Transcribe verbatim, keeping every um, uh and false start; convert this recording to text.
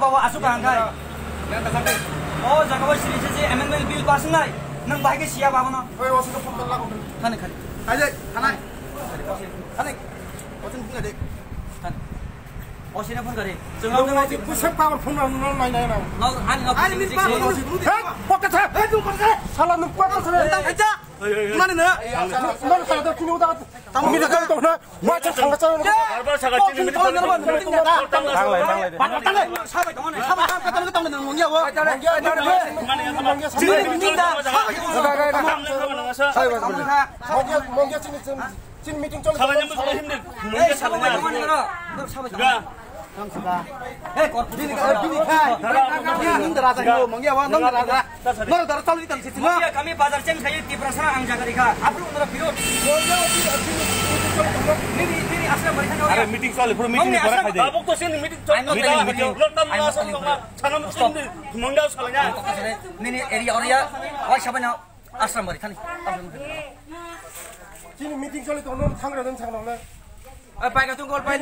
Baba, asuk ang kai. O jaga o sini sini amendment bill pass nai. Nang bahai ke sia baba no. Oi, o sini phone call lagu. Khani, khani. Aje, khani. Khani. O sini phone kare. Khani. O sini phone kare. Jeng o sini phone kare. Ani no. Hey, pocket sa. Hey, tu pocket sa. Sala nung pocket sa. Hey, hey, hey. Mani na. Mani sa da kini udah. Tamo mi da tamo na. Wa cha thang cha. Barbar sa ga chini mi. Tanglai, tanglai de. Mani ya. Mongya, mongya chini chini meeting chole. Sabai jam ko him de. Mongya sabai. Ga. Bini, bini khai. Nang da raja ho, mangya wa, nang da raja. Nang da raja chalwi tang sisi. Mangya kami bazar cheng khai Tiprasa ang jaga dikha. Apru nara piro. Nini, nini asra bari khai. Are meeting chole, pura meeting ni bara khai de. Tabuk to sin meeting chole. Ano meeting, meeting. Lord tam na sa ma. Sanam sin mangya chalwi na. Nini area, area. Oi sabana asra bari khani. Chini meeting chole to, no thang ra den thang na. Oi pai ka tung gol pai.